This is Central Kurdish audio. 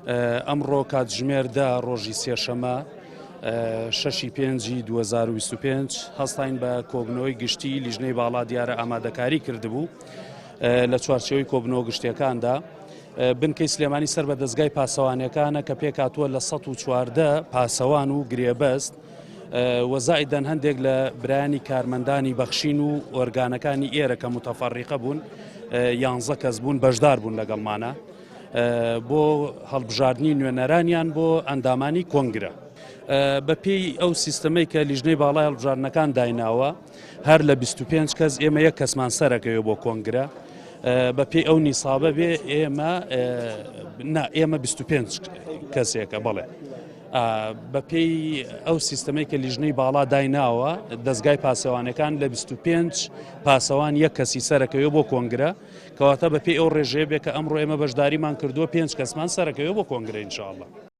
ئەمڕۆ کاتژمێر دە ڕۆژی سێشەمە شەشی پێنجی 2025 هەستاین بە کۆبنەوەی گشتی لیژنەی باڵا دیارە ئامادەکاری کردبوو لە چوارچێوەی کۆبنەوە گشتیەکاندا بنکەی سلێمانی سەر بە دەستگای پاسەوانەکانە کە پێکاتوە لە 114 پاسەوان و گرێبەست وەزایدەن هەندێک لە برایانی کارمەندانی بەخشین و ئۆرگانەکانی ئێرە کە متەفەڕیقە بوون یانزە کەس بوون بەشدار بوون لەگەڵمانە بۆ هەڵبژاردنی نوێنەرانیان بۆ ئەندامانی کۆنگرە. بە پێی ئەو سیستەمەی کە لیژنەی باڵای هەڵبژاردنەکان دایناوە هەر لە 25 کەس ئێمە یەک کەسمان سەرەکەوێ بۆ کۆنگرە بە پێی ئەو نیسابە بێ ئێمە نا ئێمە 25 کەسێکە بەڵێ. بە پێی ئەو سیستەمەی کە لیژنەی باڵا دایناوە دەستگای پاسەوانەکان لە 25 پاسەوان یەک کەسی سەرەکەوێ بۆ کۆنگرە کەواتە بە پێی ئەو ڕێژەیە بێ کە ئەمڕۆ ئێمە بەشداریمان کردووە پێنج کەسمان سەرەکەوێ بۆ کۆنگرە ئینشاءاللە.